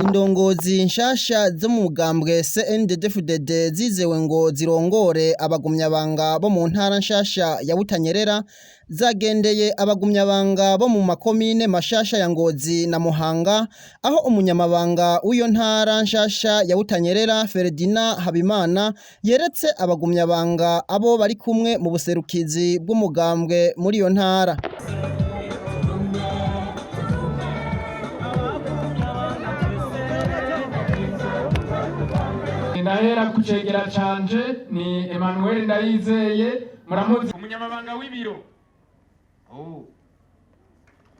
Indongozi nshasha zo mu mugambwe CNDD-FDD zizewe ngo zirongore abagumyabanga bo mu ntara nshasha ya Butanyerera, zagendeye abagumyabanga bo mu makomine mashasha ya Ngozi na Muhanga, aho umunyamabanga w'iyo ntara nshasha ya Butanyerera, Ferdinand Habimana, yeretse abagumyabanga abo bari kumwe mu buserukizi bw'umugambwe muri iyo ntara. Ndahera ku cegera canje, ni Emmanuel Ndayizeye, muramuzi, umunyamabanga w'ibiro. Oh.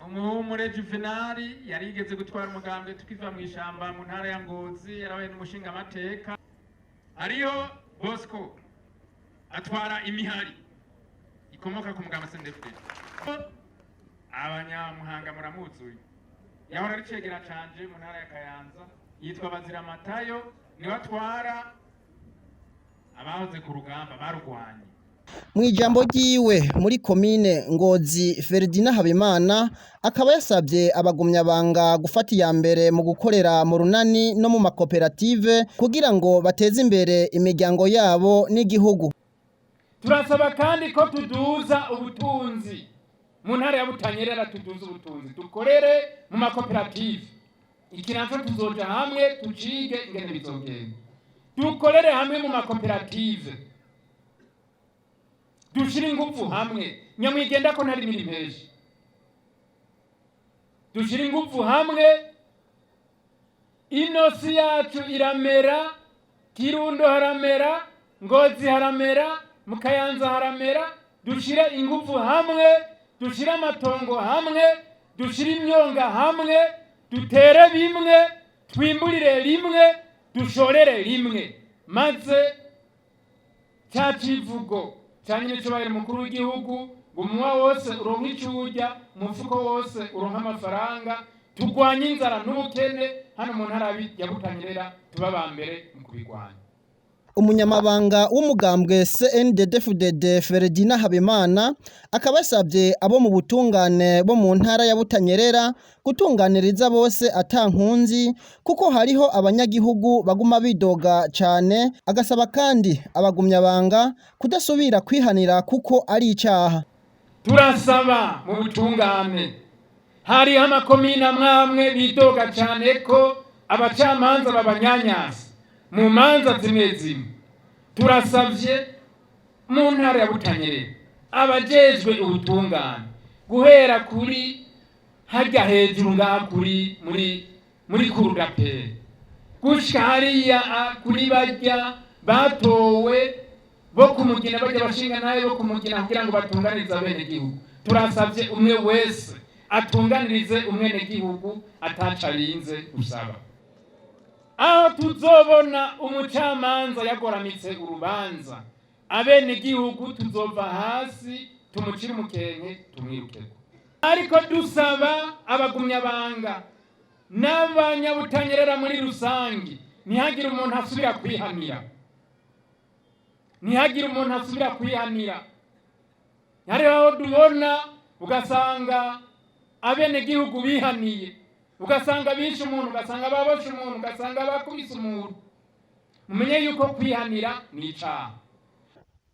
Umuhumure Juvenali yarigeze gutwara umugambwe tukiva mu ishamba mu ntara ya Ngozi, yarabaye n'umushingamateka. Hariho Bosco atwara imihari ikomoka ku mugambwe CNDD-FDD. Abanyamuhanga muramuzuye, yahora ari cegera canje mu ntara ya Kayanza, yitwa Bazira Matayo, niwe atwara abahoze ku rugamba barugwanye. Mu ijambo ryiwe muri komine Ngozi, Ferdinand Habimana akaba yasabye abagumyabanga gufata iya mbere mu gukorera mu runani no mu makoperative kugira ngo bateze imbere imiryango yabo n'igihugu. Turasaba kandi ko tuduza ubutunzi mu ntara ya Butanyerera, tuduze ubutunzi, dukorere mu makoperative. Iki naco tuzoja hamwe tucige ingene bizogenda. Dukorere hamwe mu makoperative, dushire ingufu hamwe. Nyamwigenda ko ntari mirimo menshi, dushire ingufu hamwe. Inosi yacu iramera, Kirundo haramera, Ngozi haramera, mu Kayanza haramera. Dushire ingufu hamwe, dushire amatongo hamwe, dushire imyonga hamwe, dutere bimwe, twimburire rimwe, dushorere rimwe, maze cya kivugo cya nyir'icyubahiro umukuru w'igihugu ngo umunwa wose uronke icyo urya, umufuko wose uronke amafaranga, turwanye inzara n'ubukene hano mu ntara ya Butanyerera, tuba aba mbere mu kubirwanya. Umunyamabanga w'umugambwe CNDD-FDD Ferdinand Habimana akaba yasabye abo mu butungane bo mu ntara ya Butanyerera gutunganiriza bose ata nkunzi, kuko hariho abanyagihugu baguma bidoga cane. Agasaba kandi abagumyabanga kudasubira kwihanira kuko ari icaha. Turasaba mu butungane, hariho amakomine amwe bidoga cane ko abacamanza babanyanyasa mu manza zimwe zimwe. Turasavye mu ntara ya Butanyerera abajejwe ubutungane, guhera kuri harya hejuru ngaha kuri muri cour d'appel, gushika hariya kuri barya batowe bo kumugina, barya bashinga nayo bo kumugina, kugira ngo batunganirize abenegihugu. Turasavye umwe wese atunganirize umwenegihugu ataco arinze gusaba. Aho tuzobona umucamanza yagoramitse urubanza, abenegihugu tuzova hasi tumucire umukenke, tumwirukeko. Ariko dusaba abagumyabanga n'abanyabutanyerera muri rusangi, ntihagire umuntu asubira kwihanira, ntihagire umuntu asubira kwihanira. Hariho aho tubona ugasanga abenegihugu bihaniye, ugasanga bishe umuntu, ugasanga baboshe umuntu, ugasanga bakubise umuntu. Mumenye yuko kwihanira ni icaha.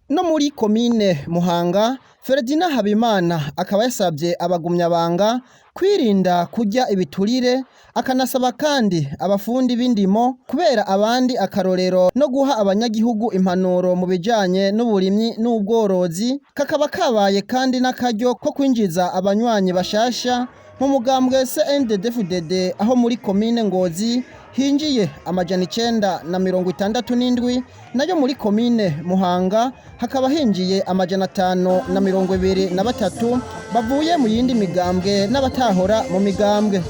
No muri komine Muhanga, Ferdinand Habimana akaba yasabye abagumyabanga kwirinda kurya ibiturire, akanasaba kandi abafundi b'indimo kubera abandi akarorero no guha abanyagihugu impanuro mu bijanye n'uburimyi n'ubworozi. Kakaba kabaye kandi n'akaryo ko kwinjiza abanywanyi bashasha mu mugambwe CNDD-FDD, aho muri komine Ngozi hinjiye 967, nayo muri komine Muhanga hakaba hinjiye 523 bavuye mu yindi migambwe n'abatahora mu migambwe.